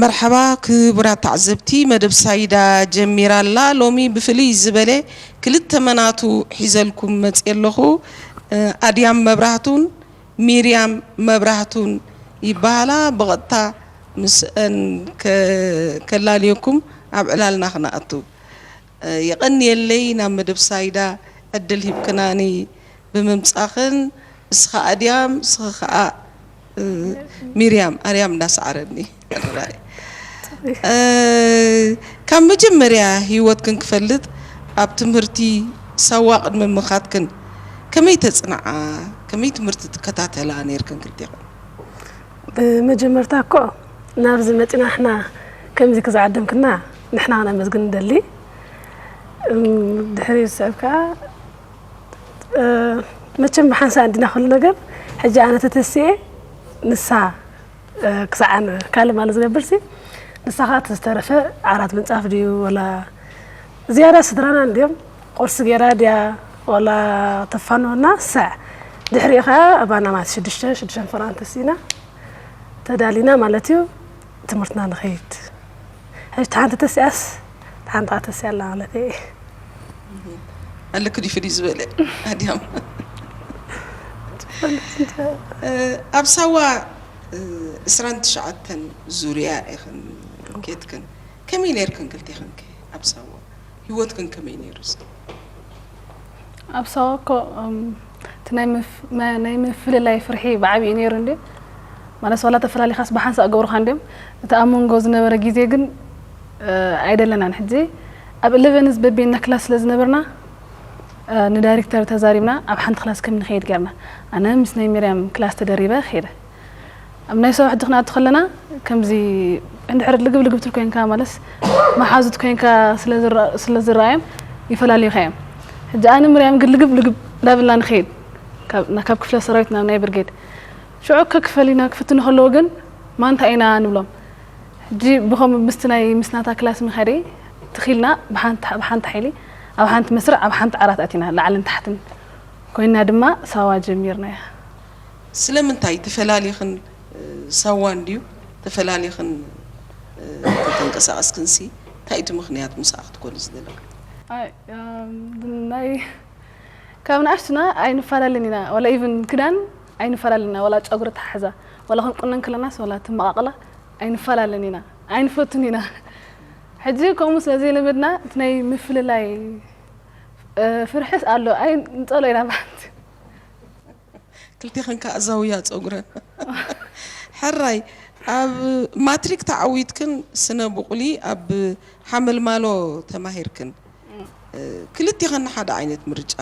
መርሓባ ክቡራት ተዓዘብቲ፣ መደብ ሳይዳ ጀሚራ ኣላ። ሎሚ ብፍልይ ዝበለ ክልተ መናቱ ሒዘልኩም መፅየ ኣለኹ። እ፣ ኣድያም መብራህቱን ሚርያም መብራህቱን ይበሃላ። ብቐጥታ ምስአን ከ-፣ ከላልየኩም ኣብ ዕላልና ክነኣቱ። እ፣ የቐንየለይ ናብ መደብ ሳይዳ ዕድል ሂብክናኒ ብምምጻኽን። እስኻ ኣድያም፣ እስኺ ኸኣ፣ እ፣ ሚርያም፣ ኣርያም እንዳሰዓረኒ። ራይ። እ፣ ካብ መጀመርያ ህይወትክን ክፈልጥ ኣብ ትምህርቲ ሳዋ ቅድሚ ምኻድክን ከመይ ተጽንዓ፣ ከመይ ትምህርቲ ትከታተላ ነይርክን ክልቴኽን? ብመጀመርታ እኮ ናብዚ መጺና ንሕና ከምዚ ክዝዓደምክና ንሕና ክነመስግን ንደሊ። እም፣ ድሕሪ ዝስዕብ ከኣ፣ እ፣ መቸም ብሓንሳእ እንዲና ኩሉ ነገር። ሕጂ ኣነ ተተሲኤ ንሳ፣ እ፣ ክሳዕ ኣነ ካልእ ማለት ዝገብርሲ፣ ንሳ ከኣ እቲ ዝተረፈ ዓራት ምንጻፍ ድዩ ወላ ዝያዳ ስድራና እንድዮም ቁርሲ ገይራ ድያ ወላ ተፋንወና ሳዕ። ድሕሪኡ ከኣ ኣባና ማለት ሽዱሽተ፣ ሽዱሽተ ፍራን ተሲእና ተዳሊና ማለት እዩ ትምህርትና ንኸይድ። ሕጂ ሓንቲ ተሲኣስ፣ ሓንቲ ተሲኣ ኣላ ማለት እየ። ኣለክ ድዩ ፍልይ ዝበለ ኣድያም? እ፣ ኣብ ሳዋ፣ እ፣ ዕስራን ትሽዓተን ዙርያ ኢኽን ኬድክን። ከመይ ነይርክን ክልቴኽን ከ ኣብ ሳዋ? ህይወትክን ከመይ ነይሩ እስኪ? ኣብ ሳዋ እኮ፣ እም፣ እቲ ናይ ምፍ-፣ መ-፣ ናይ ምፍልላይ ፍርሒ ብዓብይኡ ነይሩ እንድዩ። ማለት ዋላ ተፈላሊኻስ ብሓንሳእ ገብሩኻ እንድዮም። እቲ ኣብ መንጎ ዝነበረ ግዜ ግን፣ እ፣ ኣይደለናን። ሕጂ ኣብ ኢለቨንስ በቤና ክላስ ስለ ዝነበርና፣ እ፣ ንዳይሬክተር ተዛሪብና ኣብ ሓንቲ ክላስ ከም ንኸይድ ጌርና። ኣነ ምስ ናይ ሚርያም ክላስ ተደሪበ ኸይደ። ኣብ ናይ ሰው ሕጂ ክንኣቱ ከለና ከምዚ እንድሕር ልግብ ልግብ ትብል ኮይንካ ማለት መሓዙት ኮይንካ ስለ ዝረ-፣ ስለ ዝረኣዮም ይፈላልዩኻ እዮም። ሕጂ ኣነ ምርያም ግን ልግብ ልግብ እንዳበልና ንኸይድ ካብ፣ ና-፣ ካብ ክፍለ ሰራዊት ናብ ናይ ብርጌድ ሽዑ ከክፈሊና ክፍትኑ ከለዉ ግን ማንታ ኢና ንብሎም። ሕጂ ብኸም ምስቲ ናይ ምስናታ ክላስ ምኸደ ትኺልና ብሓንቲ፣ ብሓንቲ ሓይሊ ኣብ ሓንቲ መስርዕ ኣብ ሓንቲ ዓራት ኣቲና ላዕልን ታሕትን ኮይና ድማ ሳዋ ጀሚርናያ። ስለምንታይ ተፈላሊኽን፣ እ፣ ሳዋ እንድዩ ተፈላሊኽን፣ እ፣ ተተንቀሳቐስክንሲ እንታይ እቲ ምኽንያት ምሳኣ ክትኮኒ ዝደለኹ? ኣይ፣ እም፣ ናይ ካብ ንኣሽቱና ኣይንፈላለን ኢና። ዋላ ኢቭን ክዳን ኣይንፈላለን ኢና። ዋላ ጨጉሪ ተሓሕዛ፣ ዋላ ክንቁነን ከለናስ ዋላ ትመቓቕላ ኣይንፈላለን ኢና። ኣይንፈቱን ኢና። ሕጂ ከምኡ ስለ ዘይለመድና እቲ ናይ ምፍልላይ፣ እ፣ ፍርሕስ ኣሎ። ኣይ ንጸሎ ኢና ብሓንቲ። ክልቴኽን ከኣ ዛውያ ጸጉረን። ሕራይ፣ ኣብ ማትሪክ ተዓዊትክን ስነ ብቑሊ ኣብ ሓመልማሎ ተማሂርክን። እ፣ ክልቴኽን ሓደ ዓይነት ምርጫ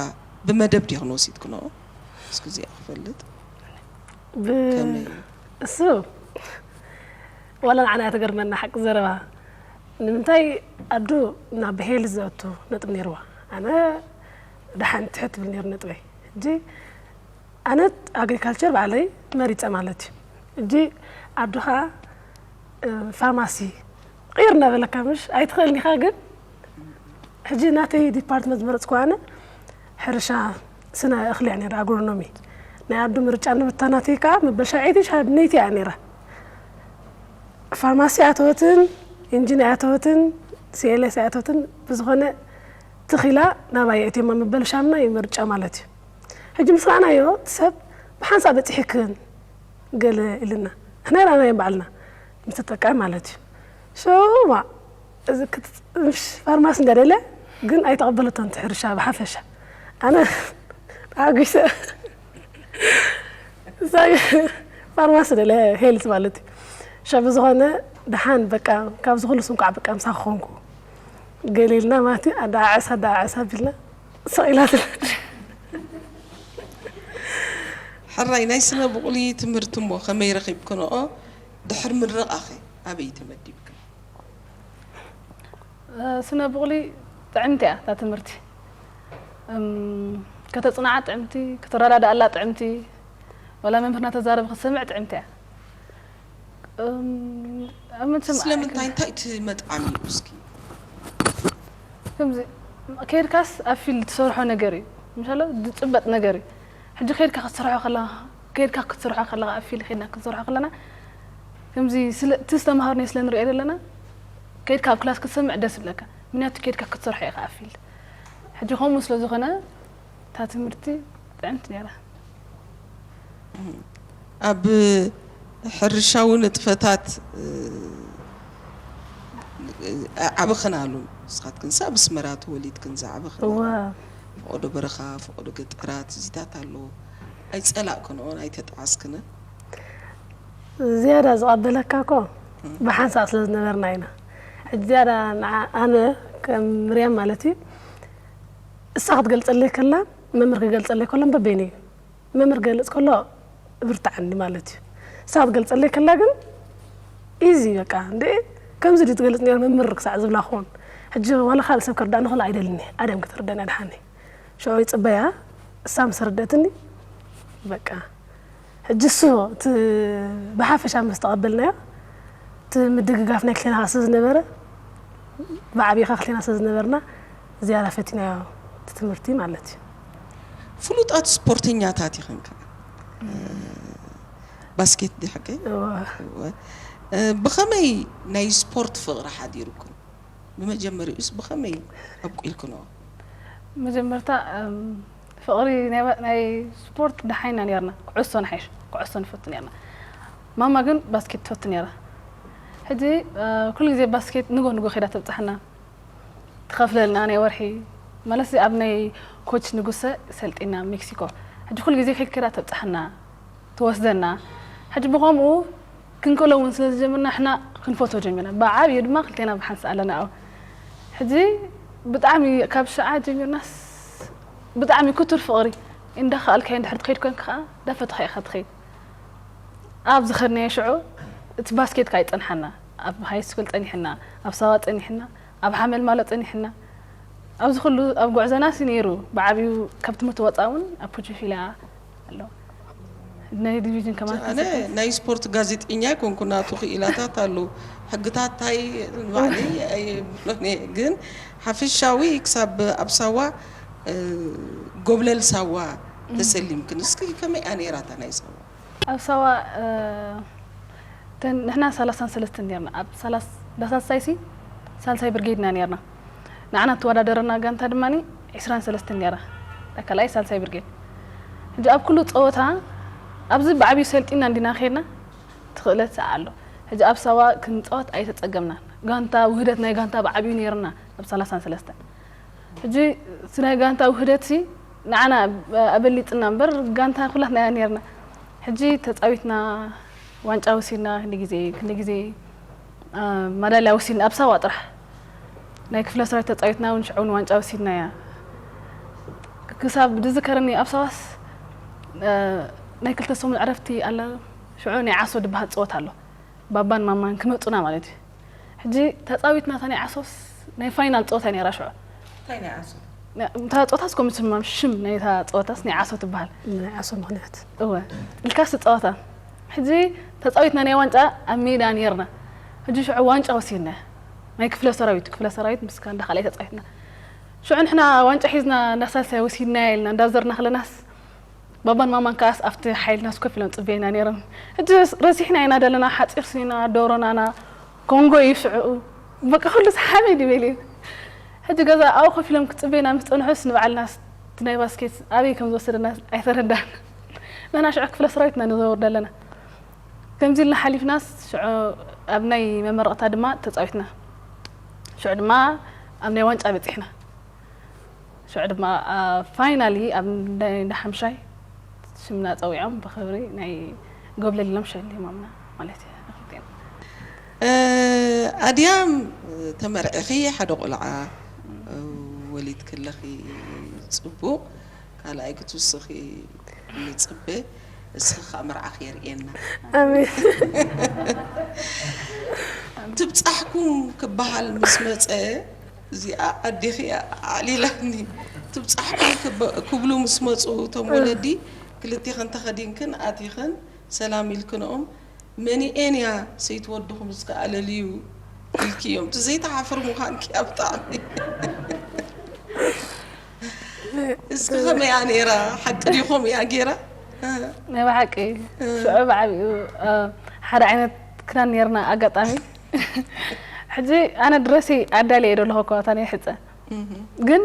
ብመደብ ዲኽን ወሲድክንኦ? እስኪ እዚኣ ክፈልጥ። ብ-፣ ከመይ? እሱ ዋላ ንዓና እያ ትገርመና ሓቂ ዘረባ። ንምንታይ ኣዱ ናብ ሄል ዘእቱ ነጥቢ ነይርዋ። ኣነ ደሓን ትሕት ትብል ነይሩ ነጥበይ። ሕጂ ኣነ ኣግሪካልቸር ባዕለይ መሪጸ ማለት እዩ። ሕጂ ኣዱ ኸኣ፣ እ፣ ፋርማሲ ቅይር እናበለካ ምሽ ኣይትኽእልን ኢኻ። ግን ሕጂ ናተይ ዲፓርትመንት ዝመረጽኩ ኣነ ሕርሻ ስነ እኽሊ እያ ነይራ፣ ኣግሮኖሚ። ናይ ኣዱ ምርጫ ንብታ ናተይ ከኣ መበል ሻውዓይቲ ሻድነይቲ እያ ነይራ። ፋርማሲ ኣተወትን፣ ኢንጂን ኣተወትን፣ ሲ ኤል ኤስ ኣተወትን፣ ብዝኾነ ትኺላ ናባይ ኣእትዮማ መበል ሻምናይ ምርጫ ማለት እዩ። ሕጂ ምስ ረኣናዮ፣ እቲ ሰብ ብሓንሳእ በጺሕክን ገለ ኢልና። ንሕና ኣይረኣናዮን ባዕልና፣ ምስ ተጠቃሚ ማለት እዩ። ሸዋ፣ እዚ ክት-፣ ምሽ ፋርማሲ እንዳደለ፣ ግን ኣይተቐበለቶን እቲ ሕርሻ ብሓፈሻ። ኣነ ተሓጒሰ። እዛ ፋርማሲ ደለ ሄልት ማለት እዩ። ሸ ብዝኾነ ደሓን በቃ ካብዚ ኩሉ ስንኳዕ በቃ ምሳኺ ኮንኩ። ገሊልና ማለት እዩ። ኣደዓዕስ፣ ኣደዓዕስ ኣቢልና ስቕ ኢላትና። ሕራይ ናይ ስነ ብቑሊ ትምህርቲ እሞ ከመይ ረኺብክንኦ? ድሕሪ ምረቓኸ ኣበይ ተመዲብክን? እ፣ ስነ ብቑሊ ጥዕምቲ እያ እታ ትምህርቲ። እም፣ ከተጽንዓ ጥዕምቲ፣ ከተረዳድኣላ ጥዕምቲ፣ ወላ መምህርና ተዛረብ ክትሰምዕ ጥዕምቲ እያ። እም፣ ኣብ መቸም ስለምንታይ፣ እንታይ እቲ መጥዓሚ እዩ እስኪ? ከምዚ ከይድካስ ኣብ ፊልድ ትሰርሖ ነገር እዩ። ምሻሎ ዝጭበጥ ነገር እዩ። ሕጂ ከይድካ ክትሰርሖ ከለኻ፣ ከይድካ ክትሰርሖ ከለኻ፣ ኣብ ፊልድ ከይድና ክንሰርሖ ከለና፣ ከምዚ ስለ እቲ ዝተምሃርናዮ ስለ ንሪኦ ዘለና፣ ከይድካ ኣብ ክላስ ክትሰምዕ ደስ ይብለካ። ምኽንያቱ ከይድካ ክትሰርሖ ኢኻ ኣብ ፊልድ። ሕጂ ከምኡ ስለ ዝኾነ እታ ትምህርቲ ጥዕምቲ ነይራ። ኣብ ሕርሻዊ ንጥፈታት ዓብኽን ኣሉ። ንስኻትክንስ ኣብ ኣስመራ ተወሊድክን ዝዓበኽን። እዋ ፈቐዶ በረኻ፣ ፈቐዶ ገጠራት እዚታት ኣለዎ። ኣይጸላእክንኦን ኣይተጣዓስክንን። ዝያዳ ዝቐበለካ እኮ ብሓንሳእ ስለ ዝነበርና ኢና። ሕጂ ዝያዳ ንዓ- ኣነ ከም ምርያም ማለት እዩ፣ እሳ ክትገልጸለይ ከላ መምህር ክገልጸለይ ከሎ በበይኑ እዩ። መምህር ክገልጽ ከሎ ብርትዓኒ ማለት እዩ። እሳ ክትገልጸለይ ከላ ግን ኢዚ በቃ እንደ ከምዚ ድዩ ትገልጽ ነይሩ መምህር ክሳዕ ዝብላ ክኾን። ሕጂ ዋላ ካልእ ሰብ ክርዳእኒ ከሎ ኣይደልን እየ። ኣደም ክትርዳእኒ ኣድሓኒ። ሽዑ ይጽበያ እሳ ምስ ረደእትኒ በቃ ሕጂ እሱ እቲ ብሓፈሻ ምስ ተቐበልናዮ እቲ ምድግጋፍ ናይ ክልቴና ስለ ዝነበረ ብዓቢኻ ክልቴና ስለ ዝነበርና ዝያዳ ፈቲናዮ እቲ ትምህርቲ ማለት እዩ። ፍሉጣት ስፖርተኛታት ኢኽን ከኣ። ባስኬት ዲ ሓቀይ? እወ። እወ። እ፣ ብኸመይ ናይ ስፖርት ፍቕሪ ሓዲሩክን? ብመጀመሪኡስ ብኸመይ ኣብቂልክንኦ? መጀመርታ እም፣ ፍቕሪ ናይ ባ- ናይ ስፖርት ደሓይና ነርና። ኩዕሶ ንሓይሽ ኩዕሶ ንፈቱ ነርና። ማማ ግን ባስኬት ትፈቱ ነራ። ሕጂ እ፣ ኩሉ ግዜ ባስኬት ንጎ ንጎ ከይዳ ተብፅሓና ትኸፍለልና ናይ ወርሒ ማለት ኣብ ናይ ኮች ንጉሰ ሰልጢና ሜክሲኮ። ሕጂ ኩሉ ግዜ ከይከዳ ተብፅሓና ትወስደና። ሕጂ ብኸምኡ ክንክእሎ እውን ስለ ዝጀመርና ሕና ክንፈትዎ ጀሚርና። ብዓብዩ ድማ ክልቴና ብሓንሳእ ኣለና ኣብኡ። ሕጂ ብጣዕሚ ካብ ሽዓ ጀሚርናስ ብጣዕሚ ክቱር ፍቕሪ እንዳኸኣልካዮ እንድሕር ትኸይድ ኮንካ ከዓ እንዳፈተኻ ኢኻ ትኸይድ። ኣብ ዝኸድናዮ ሽዑ እቲ ባስኬት ከዓ ይጸንሓና። ኣብ ሃይ ስኩል ጸኒሕና፣ ኣብ ሳዋ ጸኒሕና፣ ኣብ ሓመልማሎ ጸኒሕና። ኣብዚ ኩሉ ኣብ ጉዕዞናስ እዩ ነይሩ። ብዓብዩ ካብ ትምህርቲ ወፃእ እውን ኣብ ፖቺፊላ ኣሎ። ናይ ዲቪዥን ከማን ኣነ ናይ ስፖርት ጋዜጠኛ ኣይኮንኩ፣ ናቱ ክኢላታት ኣለዉ። ሕግታት ታይ ንባዕለይ ኣይብሎን እየ፣ ግን ሓፈሻዊ ክሳብ ኣብ ሳዋ እ፣ ጎብለል ሳዋ ተሰሊምክን። እስኪ ከመይ እያ ነይራ እታ ናይ ሳዋ? ኣብ ሳዋ እ፣ ተን- ንሕና ሰላሳን ሰለስተን ነርና። ኣብ ሰላሳ ዳሳሳይሲ ሳልሳይ ብርጌድና ነርና። ንዓና ተወዳደረና ጋንታ ድማ ዒስራን ሰለስተን ነራ። እታ ካልኣይ ሳልሳይ ብርጌድ። ሕጂ ኣብ ኩሉ ጸወታ ኣብዚ ብዓብዩ ሰልጢና እንዲና ከይድና ትኽእለት ሰዓ ኣሎ። ሕጂ ኣብ ሳዋ ክንጻወት ኣይተጸገምናን። ጋንታ ውህደት ናይ ጋንታ ብዓብዩ ነርና ኣብ ሰላሳን ሰለስተን። ሕጂ እቲ ናይ ጋንታ ውህደት ሲ ንዓና ኣበሊጽና እምበር ጋንታ ኩላትና እያ ነርና። ሕጂ ተጻዊትና ዋንጫ ወሲድና ክንዲ ግዜ ክንዲ ግዜ አ፣ ማዳልያ ወሲድና ኣብ ሳዋ ጥራሕ ናይ ክፍለ ሰራዊት ተጻዊትና እውን ሽዑ እውን ዋንጫ ወሲድና እያ። ክሳብ ዝዝከረኒ ኣብ ሳዋስ አ፣ ናይ ክልተ ሰሙን ዕረፍቲ ኣለ። ሽዑ ናይ ዓሶ ድበሃል ጸወታ ኣሎ። ባባን ማማን ክመጹና ማለት እዩ። ሕጂ ተጻዊትና እታ ናይ ዓሶስ ናይ ፋይናል ጸወታ ነራ ሽዑ። እንታይ ናይ ዓሶ? እታ ጸወታስ ኮም ትስማም ሽም ናይ እታ ጸወታስ ናይ ዓሶ ትበሃል። ናይ ዓሶ ምኽንያት እወ ኢልካስ ትጻወታ። ሕጂ ተጻዊትና ናይ ዋንጫ ኣብ ሜዳ ነርና። ሕጂ ሽዑ ዋንጫ ወሲድና ናይ ክፍለ ሰራዊት ክፍለ ሰራዊት ምስ ጋንዳ ካልኣይ ተጻዊትና። ሽዑ ንሕና ዋንጫ ሒዝና እንዳ ሳልሳይ ወሲድና ኢልና እንዳዘርና ከለናስ ባባን ማማን ከኣስ ኣብቲ ሓይልናስ ኮፍ ኢሎም ጽበየና ነይሮም። ሕጂ ረሲሕና ኢና ዘለና ሓጺር ስኒና ዶሮናና ኮንጎ እዩ ሽዑ በቃ ኩሉ ሰሓቢ ድበል እዩ። ሕጂ ገዛ ኣብኡ ኮፍ ኢሎም ክጽበዩና ምስ ጸንሑስ ንባዕልናስ እቲ ናይ ባስኬት ኣበይ ከም ዝወሰደና ኣይተረዳን። ንሕና ሽዑ ክፍለ ሰራዊትና ንዘውር ዘለና ከምዚ ኢልና ሓሊፍናስ ሽዑ ኣብ ናይ መመረቕታ ድማ ተጻዊትና። ሽዑ ድማ ኣብ ናይ ዋንጫ በጺሕና። ሽዑ ድማ ፋይናሊ ኣብ ናይ እንዳ ሓምሻይ ሽምና ጸዊዖም ብኽብሪ ናይ ጎብለል ኢሎም ሸሊሞምና ማለት እዩ። ኣኽብርቲና። እ፣ ኣድያም ተመርዒኺ ሓደ ቆልዓ እ፣ ወሊድ ክለኺ ጽቡቕ ካልኣይ ክትውስኺ ንጽበ እስኺ ከዓ መርዓኺ የርእየና። ኣሜን። ትብጻሕኩም ክበሃል ምስ መጸ እዚኣ ኣዴኺ ኣዕሊላኒ። ትብጻሕኩም ክበ- ክብሉ ምስ መጹ እቶም ወለዲ ክልቴኽን ተኸዲንክን ኣቲኽን ሰላም ኢልክንኦም መኒኤን እያ ሰይቲ ወድኹም እስከ ኣለልዩ ኢልክዮም። እቲ ዘይተሓፍር ምዃንኪ እያ ብጣዕሚ። እስኪ ከመይ እያ ነይራ? ሓቂ ድዩ ከምኡ እያ ገይራ? ናይ ብሓቂ ሽዑ ብዓቢኡ ሓደ ዓይነት ክዳን ነርና ኣጋጣሚ። ሕጂ ኣነ ድረሲ ኣዳልየ ዶ ኣለኹ እኳ እታ ናይ ሕፀ። ግን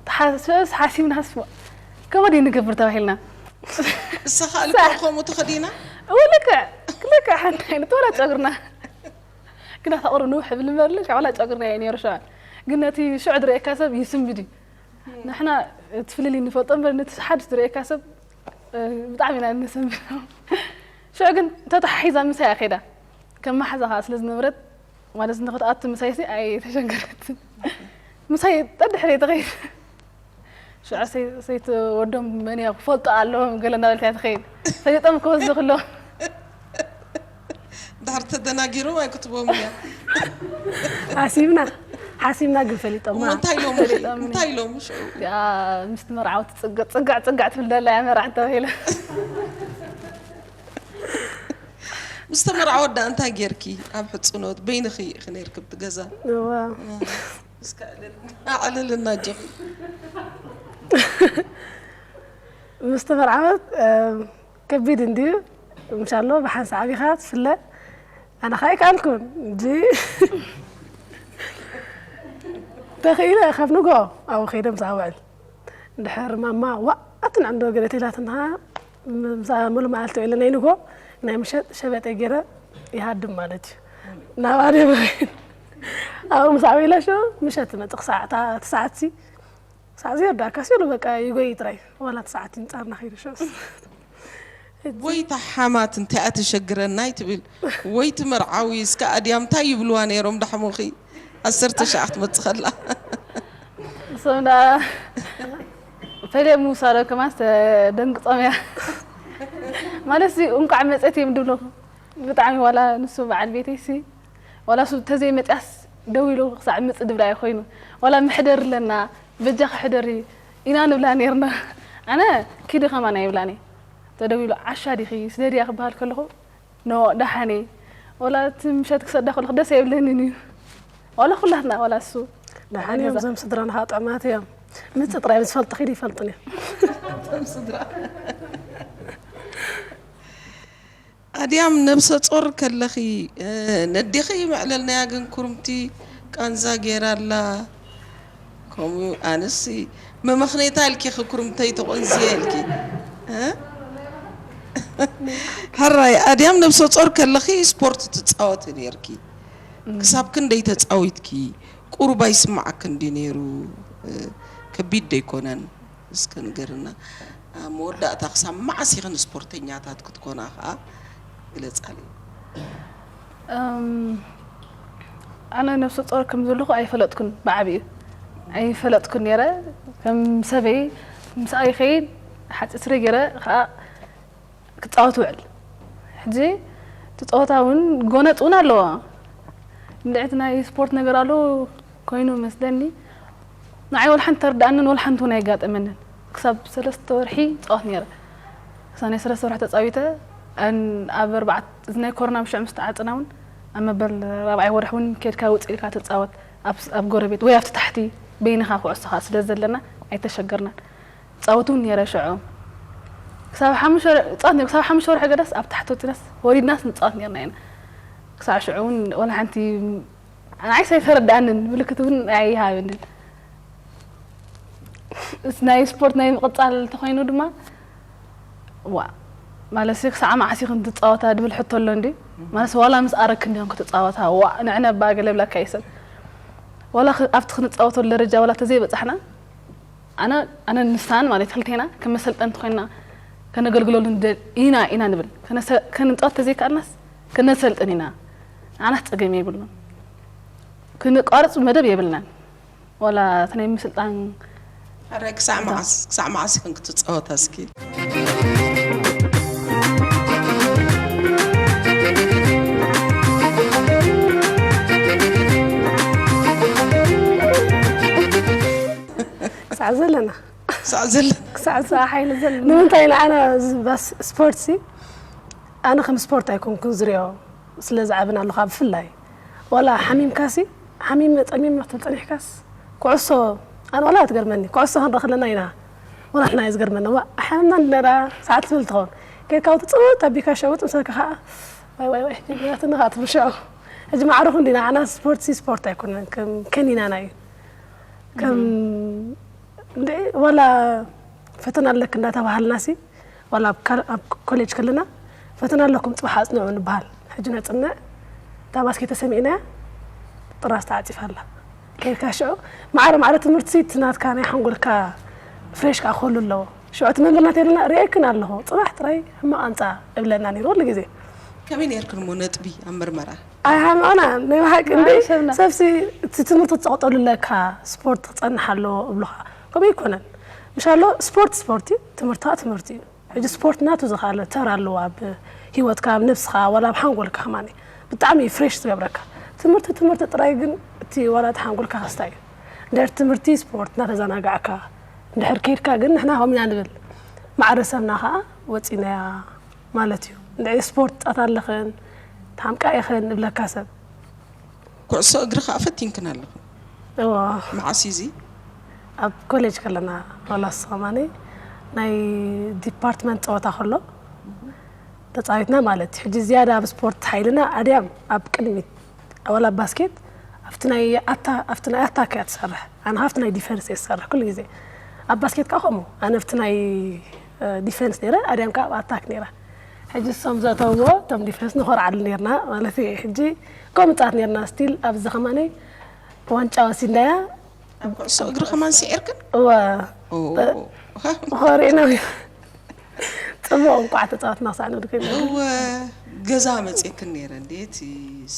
ተሓስበስ ሓሲብናስ ከምኡ ድዩ ንገብር ተባሂልና። እሳ ከኣ ልክዕ ከምኡ ተኸዲና? እው ልክዕ፣ ልክዕ ሓንቲ ዓይነት ዋላ ጨጉርና። ግን ኣታ ቁሩብ ንውሕ ብል እምበር ልክዕ ዋላ ጨጉርና እየ ነይሩ ሸዋ። ግን ነቲ ሽዑ ዝርእየካ ሰብ ይስንብድ እዩ። ንሕና እቲ ፍልልይ ንፈልጦ እምበር ነቲ ሓድሽ ዝርእየካ ሰብ፣ እ፣ ብጣዕሚ ኢና እነሰንብዶ። ሽዑ ግን ተተሓሒዛ ምሳይ እያ ከይዳ። ከም መሓዛ ከኣ ስለ ዝነበረት፣ ማለት ንኽትኣቱ ምሳይሲ ኣይተሸገረትን። ምሳይ ጠድሕረይ ትኸይድ። ሽዑ ሰይ-፣ ሰይቲ ወዶም መን እያ ክፈልጦ ኣለዎም ገለ እንዳበለት እያ ትኸይድ። ፈሊጦም ክወስዱ ከለዉ። ድሕር ተደናጊሮም ኣይክትቦም እያ። ሓሲብና ሓሲብና ግን ፈሊጦማ። እሞ እንታይ ኢሎም? ፈሊጦም። እንታይ ኢሎም? ሽዑ ያ ምስቲ መርዓዊ ትጽግዕ ጽግዕ ጽግዕ ትብል ደላ እያ መርዓት ተባሂላ። ምስ ተመርዓወት ደኣ እንታይ ጌርኪ? ኣብ ሕጽኖት በይንኺ ኢኺ ነይርኪ ኣብቲ ገዛ። እዋ። እስከ ኣዕልልና፣ ኣዕልልና ኣጆኺ። ምስ ተመርዓወት፣ እ፣ ከቢድ እንድዩ። ምሻሎ ብሓንሳብ ኢኻ ትፍለ። ኣነ ኸኣ ኣይከኣልኩን። እንጂ ተኽኢለ ካብ ንግሆ ኣብኡ ከይደ ምሳኣ ውዕል። እንድሕር ማማ ዋእ ኣትንዕንዶ ገለ ተኢላትና፣ ምሳኣ ሙሉእ መዓልቲ ውዒለ ናይ ንግሆ ናይ ምሸት ሸበጠ ገይረ ይሃድም ማለት እዩ። ናብ ኣደይ መኸይድ ኣብኡ ምሳኣ ውዒለ ሽዑ ምሸት ትመጽእ ክሳዕ እታ፣ እቲ ሰዓትሲ ክሳዕ ዘይርዳእካሲ ኢሉ በቃ ይጎይ ጥራይ። ዋላ እቲ ሰዓት ይንጻርና ከይዱ ሽዑስ። ወይ እታ ሓማት እንታይ እያ ትሸግረና ኣይትብል። ወይ እቲ መርዓዊ እስከ ኣድያም እንታይ ይብልዋ ነይሮም ዳሕሞኺ? ዓሰርተ ሻዕ ክትመጽእ ከላ። እሶም ደኣ ፈልዮም ምውሳዶም ከማን ዝተደንግጾም እያ። ማለት ሲ እንቋዕ መጸት እዮም ድብሉ። ብጣዕሚ ዋላ ንሱ በዓል ቤተይ ሲ ዋላ እሱ ተዘይመጽያስ ደው ኢሉ ክሳዕ ምጽእ ድብላ እዩ ኮይኑ። ዋላ መሕደሪ ኣለና፣ በጃኺ ሕደሪ ኢና ንብላ ነይርና። ኣነ ኪዲ ከማን ኣይብላን እየ። ተደዊሉ ዓሻ ዲኺ ስደድያ ክበሃል ከለኹ ኖ ደሓን እየ። ዋላ እቲ ምሸት ክሰዳ ከለኹ ደስ ኣይብለንን እዩ። ዋላ ኩላትና ዋላ እሱ ደሓን እዮም እዞም ስድራና ከዓ ጥዑማት እዮም። ምጽእ ጥራይ ምስ ፈልጡ ኪዲ ይፈልጡን እዮም። ስድራ ኣድያም ነብሰ ጾር ከለኺ፣ እ፣ ነዴኺ መዕለልናያ ግን ኩርምቲ ቃንዛ ገይራ ኣላ። ከምኡ ኣነሲ መመኽነይታ ኢልኪ ክኩርምተይ ተቆንዝየ ኢልኪ። እ? ሕራይ ኣድያም ነብሰ ጾር ከለኺ ስፖርት ትጻወቲ ነይርኪ። ክሳብ ክንደይ ተጻዊትኪ? ቁሩብ ኣይስማዓክን ድዩ ነይሩ? እ፣ ከቢድ ዶ ኣይኮነን? እስከ ንገርና። ኣብ መወዳእታ ክሳብ መዓስ ኢኽን ስፖርተኛታት ክትኮና ኸኣ ግለጻለይ። እም፣ ኣነ ነብሰ ጾር ከም ዘለኹ ኣይፈለጥኩን፣ ብዓቢኡ ኣይፈለጥኩን ነይረ። ከም ሰበይ ምስኣ ይኸይድ፣ ሓጺር ስረ ገይረ ኸኣ ክጻወት ውዕል። ሕጂ እቲ ጸወታ እውን ጎነጽ እውን ኣለዎ። እንድዒ እቲ ናይ ስፖርት ነገር ኣሎ ኮይኑ መስለኒ። ንዓይ ወላ ሓንቲ ተርድኣንን ወላ ሓንቲ እውን ኣይጋጠመንን። ክሳብ ሰለስተ ወርሒ ጻወት ነይረ። ክሳብ ናይ ሰለስተ ወርሒ ተጻዊተ፣ ኣን-፣ ኣብ ኣርባዕተ፣ እዚ ናይ ኮሮና ብሽዑ ምስ ተዓጽና እውን ኣብ መበል ራብዓይ ወርሒ እውን ኬድካ ውጽእ ኢልካ ትጻወት። ኣብ፣ ኣብ ጎረቤት ወይ ኣብቲ ታሕቲ በይንኻ ኩዕሶኻ ስለ ዘለና ኣይተሸገርናን። ጻወት እውን ነይረ ሽዑ። ክሳብ ሓሙሽተ ወርሒ፣ ጻወት ነይሩ። ክሳብ ሓሙሽተ ወርሒ ገደስ ኣብ ታሕቲ ወጺናስ ወሪድናስ ንጻወት ነይርና ኢና። ክሳብ ሽዑ እውን ወላ ሓንቲ ንዓይስ ኣይተረድኣንን፣ ምልክት እውን ኣይሃበንን። እስ ናይ ስፖርት ናይ ምቕጻል እንተኾይኑ ድማ፣ ዋ፣ ማለትሲ ክሳዕ መዓስ ኢኽን ትጻወታ ድብል ሕቶ ኣሎ እንዲ? ማለትሲ ዋላ ምስ ኣረክን ዲኹም ክትጻወታ? ዋ፣ ንዕነ እባ ገለ ይብለካ እዩ ሰብ። ዋላ ኽ-፣ ኣብቲ ክንጻወተሉ ደረጃ ዋላ ተዘይበጻሕና፣ ኣነ፣ ኣነ ንሳን ማለት ክልቴና ከም መሰልጠንቲ ኮይና ከነገልግለሉ ንደል-፣ ኢና፣ ኢና ንብል። ከነሰ-፣ ከንጻወት ተዘይከኣልናስ ከነሰልጥን ኢና። ንዓናስ ጸገም የብሉን። ክንቋርጽ መደብ የብልናን። ዋላ እቲ ናይ ምስልጣን ሕራይ ክሳዕ መዓስ፣ ክሳዕ መዓስ ኢኽን ክትጻወታ እስኪ? ክሳዕ ዘለና። ክሳዕ ዘለና። ክሳዕ፣ ክሳዕ ሓይሊ ዘለና። ንምንታይ ንዓና እዚ ባስ-፣ ስፖርትሲ፣ ኣነ ከም ስፖርት ኣይኮንኩን ዝሪኦ፣ ስለ ዝዓብን ኣለኹ፣ ብፍላይ ዋላ ሓሚምካሲ፣ ሓሚም ጸሚም ክትብል ጸኒሕካስ፣ ኩዕሶ፣ ኣነ ዋላ ትገርመኒ፣ ኩዕሶ ክንርኢ ከለና ኢና፣ ዋላ ንሕና እዩ ዝገርመና። ዋ፣ ሓሚምና እንድና ሰዓት ትብል ትኸውን። ኬድካ ውቲ ጽውት ኣቢካ ሸውጥ ምሰልካ ኸዓ፣ ዋይ ዋይ ዋይ ጀሚራትና ትብሽዖ። ሕጂ ማዕረኹ እንዲና ኣና ስፖርት ሲ ስፖርት ኣይኮነን ከም ከኒናና እዩ። ከም እንደ ዋላ ፈተና ኣለክ እንዳተባሃልና ሲ ዋላ ኣብ ካል- ኣብ ኮሌጅ ከለና ፈተና ኣለኩም ጽባሕ ኣጽንዑ ንበሃል። ሕጂ ነጽንዕ እታ ባስኬት ተሰሚዕናያ ጥራስ ተዓጺፋ ኣላ። ከይድካ ሽዑ ማዕረ ማዕረ ትምህርቲ ሲ እቲ ናትካ ናይ ሓንጎልካ ፍሬሽ ከዓ ክህሉ ኣለዎ። ሽዑ እቲ መምህር ናተይ ኢልና ርእየክን ኣለኹ ጽባሕ ጥራይ ሕማቕ ኣምጻ እብለና ነይሩ ኩሉ ግዜ። ከመይ ነርክን ሞ ነጥቢ ኣብ ምርመራ? ኣይ ሃምኣና ናይ ብሓቂ እንደ ማዕረ ሰብና። ሰብሲ እቲ ትምህርቲ ትፀቕጠሉ ኣለካ ስፖርት ክፀንሕ ኣለዎ እብሉኻ። ከምኡ ኣይኮነን። ምሻሎ ስፖርት ስፖርት እዩ፣ ትምህርቲ ከዓ ትምህርቲ እዩ። ሕጂ ስፖርት ናቱ ዝኻለ ተራ ኣለዎ ኣብ ህይወትካ፣ ኣብ ነብስኻ፣ ዋላ ኣብ ሓንጎልካ ከማኒ ብጣዕሚ ፍሬሽ ዝገብረካ። ትምህርቲ ትምህርቲ ጥራይ ግን እቲ ዋላ እቲ ሓንጎልካ ክስታይ እዩ። እንድሕር ትምህርቲ ስፖርት እናተዘናጋዕካ እንድሕር ከይድካ ግን ንሕና ከምኡ ኢና ንብል። ማዕረ ሰብና ከዓ ወፂናያ ማለት እዩ። እንድዒ ስፖርት ፃት ኣለኽን፣ ተሓምቃ ኢኽን ንብለካ ሰብ። ኩዕሶ እግሪ ከዓ ፈቲንክን ኣለኹ። እዎ። መዓስ እዩ እዚ? ኣብ ኮሌጅ ከለና ዋላ ንሱ ከማኒ ናይ ዲፓርትመንት ፀወታ ከሎ ተፃዊትና ማለት እዩ። ሕጂ ዝያዳ ኣብ ስፖርት ሓይልና ኣድያም ኣብ ቅድሚት፣ ዋላ ኣብ ባስኬት ኣብቲ ናይ ኣታ-፣ ኣብቲ ናይ ኣታክ እያ ትሰርሕ። ኣነ ካብቲ ናይ ዲፈንስ እየ ዝሰርሕ ኩሉ ግዜ። ኣብ ባስኬት ከዓ ከምኡ። ኣነ ኣብቲ ናይ፣ እ፣ ዲፈንስ ነይረ፣ ኣድያም ከዓ ኣብ ኣታክ ነይራ። ሕጂ እሶም ዘእተውዎ እቶም ዲፈንስ ንኾርዓሉ ነይርና ማለት እዩ። ሕጂ ከምኡ ጻት ነይርና ስቲል ኣብዚ ከማነይ ዋንጫ ወሲድናያ። ኣብ ኩዕሶ እግሪ ከማን ስዒርክን? እወ። ኦ። ብኸሪእና እዩ። ጽቡቕ እንቋዕ ተጻወትና ክሳዕ ንብል ኮይና። እወ፣ ገዛ መጺእክን ነይረ እንዴ፣ እቲ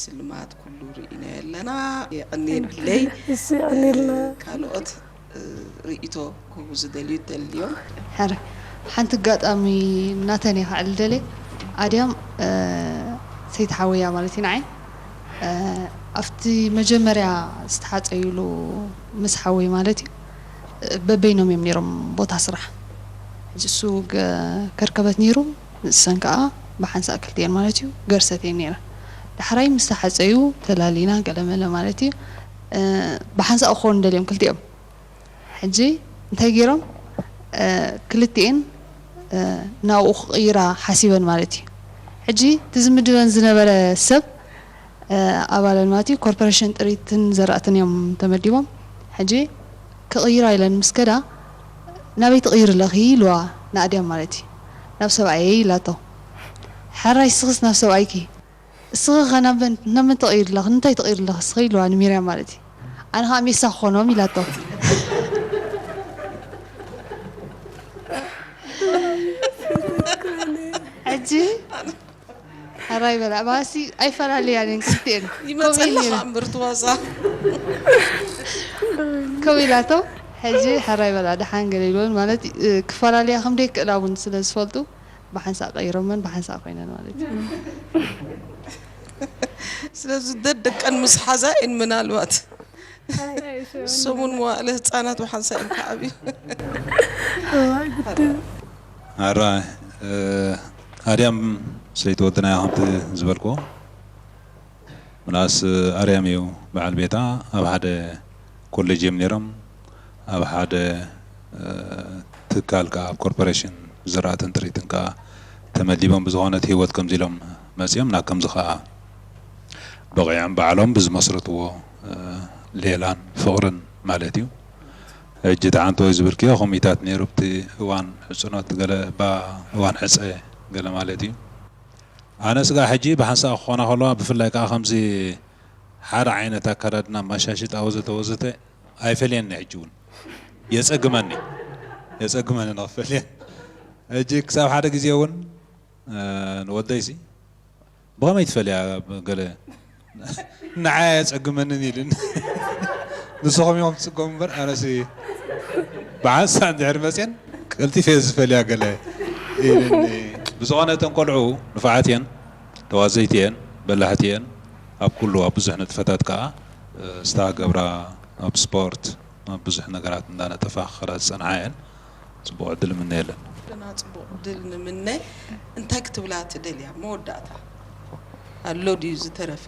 ስልማት ኩሉ ርኢናዮ ኣለና። የቐንየለይ። እሱ የቐንየልና። ካልኦት፣ እ፣ ርእይቶ ክህቡ ዝደልዩ ደልዮም። ሕረ፣ ሓንቲ ኣጋጣሚ ናተን እየ ክዕል ደልየ። ኣድያም፣ እ፣ ሰይቲ ሓወያ ማለት እዩ ንዓይ። እ፣ ኣብቲ መጀመርያ ዝተሓጸዩሉ ምስ ሓወይ ማለት እዩ። በበይኖም እዮም ነይሮም ቦታ ስራሕ። ሕጂ እሱ ገ-፣ ከርከበት ነይሩ፣ ንሰን ከኣ ብሓንሳእ ክልቲኤን ማለት እዩ ገርሰት እየን ነይረን። ዳሕራይ ምስ ተሓጸዩ ተላሊና ገለመለ ማለት እዩ። እ፣ ብሓንሳእ ክኾኑ ደልዮም ክልቲኦም። ሕጂ እንታይ ገይሮም? እ፣ ክልቲኤን፣ እ፣ ናብኡ ክቕይራ ሓሲበን ማለት እዩ። ሕጂ እቲ ዝምድበን ዝነበረ ሰብ እ፣ ኣባለን ማለት እዩ፣ ኮርፖሬሽን ጥሪትን ዘራእትን እዮም ተመዲቦም። ሕጂ ክቕይራ ኢለን ምስ ከዳ፣ "ናበይ ትቕይሪ ኣለኺ?" ኢልዋ ንኣድያም ማለት እዩ። "ናብ ሰብኣየይ" ኢላቶ። "ሕራይ እስኽስ ናብ ሰብኣይኪ?" "እስኺ ኸ ናብ መን፣ ናብ መን ትቕይሪ ኣለኺ? ንምንታይ ትቕይሪ ኣለኺ እስኺ?" ኢልዋ ንሚርያም ማለት እዩ። "ኣነ ኸኣ ሜሳ ክኾኖም" ኢላቶ። ሕጂ ሕራይ በላ፣ ባሲ ኣይፈላለያን እየን ክልቲኤን። ይመጸና ከምኡ ኢሉ። ከኣ እምበር ትዋዛ። ከምኡ ኢላቶ፣ ሕጂ ሕራይ በላ፣ ደሓን ገለ ኢልወን ማለት፣ እ፣ ክፈላለያ ከም ደይክእላ እውን ስለ ዝፈልጡ፣ ብሓንሳእ ቀይሮመን፣ ብሓንሳእ ኮይነን ማለት እዩ። ስለዚ ደደቀን ምስ ሓዛ እየን ምናልባት። ሰሙን መዋእለ ህጻናት ብሓንሳእ እዮም ክዓብዩ። እዋይ፣ ግድን። ኣራ፣ እ፣ ኣድያም ሰይቲ ወድና እያ ከምቲ ዝበልክዎ። ምናስ ኣርያም እዩ በዓል ቤታ። ኣብ ሓደ ኮሌጅ እዮም ነይሮም። ኣብ ሓደ፣ እ፣ ትካል ከኣ ኣብ ኮርፖሬሽን ዝራእትን ጥሪትን ከኣ ተመዲቦም ብዝኾነ እቲ ህይወት ከምዚ ኢሎም መጺኦም ናብ ከምዚ ከኣ በቒዖም ባዕሎም ብዝመስረትዎ፣ እ፣ ሌላን ፍቕርን ማለት እዩ። ሕጂ እቲ ዓንተወይ ዝብልክዮ ከምኡታት ነይሩ፣ ብቲ እዋን ሕጽኖት ገለ፣ ባ-፣ እዋን ሕጸ ገለ ማለት እዩ። ኣነ ስጋ ሕጂ ብሓንሳእ ክኾና ከለዋ፣ ብፍላይ ከኣ ከምዚ ሓደ ዓይነት ኣከዳድና፣ ማሻሽጣ ወዘተ ወዘተ ኣይፈልየኒ። ሕጂ እውን የጸግመኒ፣ የጸግመኒ ንኽፈልየን። ሕጂ ክሳብ ሓደ ግዜ እውን፣ እ፣ ንወደይሲ ብኸመይ ትፈልያ? ገለ ንዓይ ኣየጸግመንን ኢልን። ንስኹም ኢኹም ትጽገሙ እምበር፣ ኣነሲ ብሓንሳእ እንድሕር መጽየን ቀልጢፈ እየ ዝፈልያ ገለ ኢልኒ። ብዝኾነ እተን ቆልዑ ንፉዓት እየን፣ ተዋዘይቲ እየን፣ በላሕቲ እየን። ኣብ ኩሉ፣ ኣብ ብዙሕ ንጥፈታት ከኣ፣ እ፣ ዝተገብራ፣ ኣብ ስፖርት፣ ኣብ ብዙሕ ነገራት እንዳነጠፋ ክኸዳ ዝጸንሓ እየን። ጽቡቕ ዕድል እምነየለን። ኩልና ጽቡቕ ዕድል ንምነ። እንታይ ክትብላ ትደልያ? መወዳእታ ኣሎ ድዩ ዝተረፈ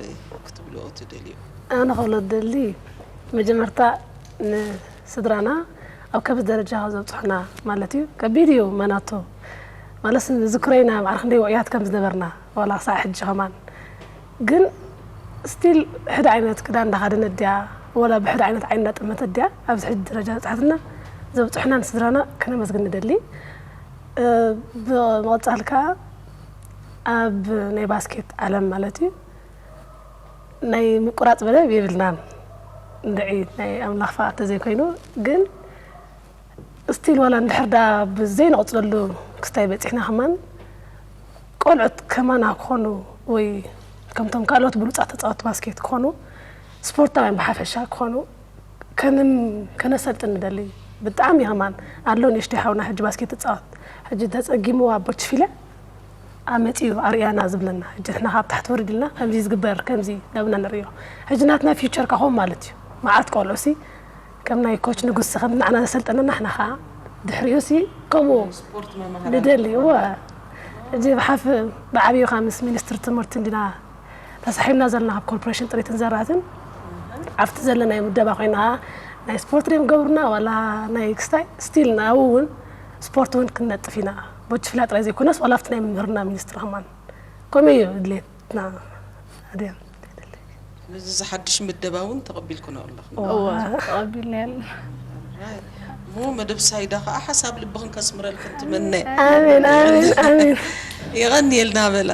ክትብልኦ ትደልዮ? ኣነ ክብሎ ዝደሊ፣ መጀመርታ ንስድራና ኣብ ከቢድ ደረጃ ካብ ዘብጽሑና ማለት እዩ። ከቢድ እዩ መናቱ። ማለት ንዝክሮ ኢና ማዕረ ክንደይ ውዑያት ከም ዝነበርና፣ ዋላ ክሳዕ ሕጂ ከማን። ግን ስቲል ሕድ ዓይነት ክዳን እንዳኸደነት ድያ፣ ወላ ብሕድ ዓይነት ዓይኒ እንዳጠመተት ድያ ኣብዚ ሕጂ ደረጃ በጻሕትና፣ ዘብጽሑና ንስድራና ከነመስግን ንደሊ። እ፣ ብምቕጻል ከኣ ኣብ ናይ ባስኬት ዓለም ማለት እዩ ናይ ምቁራጽ መደብ የብልናን። እንድዒ ናይ ኣምላኽ ፍቓድ ተዘይኮይኑ ግን ስቲል ዋላ እንድሕር ዳ ብዘይንቕጽለሉ ክስታይ በጺሕና ከማን ቆልዑት ከማና ክኾኑ ወይ ከምቶም ካልኦት ብሉጻት ተጻወት ባስኬት ክኾኑ ስፖርታውያን ብሓፈሻ ክኾኑ ከንም ከነሰልጥን ንደሊ። ብጣዕሚ ከማን ኣሎ ንእሽተይ ሓውና ሕጂ ባስኬት ትጻወት ሕጂ ተጸጊምዋ ቦችፊለ ኣመጺኡ ኣርእያና ዝብለና። ሕጂ ንሕና ካብ ታሕቲ ወሪድ ኢልና ከምዚ ዝግበር ከምዚ ናብና ንርእዮ። ሕጂ ናትና ፊውቸር ካኹም ማለት እዩ። መዓት ቆልዑ ሲ ከም ናይ ኮች ንጉስ ከም ንዓና ዘሰልጠነና ንሕና ኸዓ ድሕሪኡ ሲ ከምኡ ስፖርት መማህራን ንደሊ። እወ። ሕጂ ብሓፍ ብዓብዩ ካብ ምስ ሚኒስትሪ ትምህርቲ እንዲና ተሳሒብና ዘለና ካብ ኮርፖሬሽን ጥሪትን ዘራትን ኣብቲ ዘለናዮ ምደባ ኮይና ናይ ስፖርት ድዮም ገብሩና ዋላ ናይ ክስታይ ስቲል ናብኡ እውን ስፖርት እውን ክንነጥፍ ኢና። ቦችፍላ ጥራይ ዘይኮነስ ዋላ ኣብቲ ናይ ምምህርና ሚኒስትሪ ከማን ከምኡ እዩ ድሌትና። ኣድያ ነዚ ዝሓድሽ ምደባ እውን ተቐቢልኩና ኣለኹ። እወ ተቐቢልና ያለ እሞ መደብ ሳይዳ ከዓ ሓሳብ ልብኽን ከስምረልክን ትመነ። ኣሜን ኣሜን ኣሜን። የቐንየልና በላ።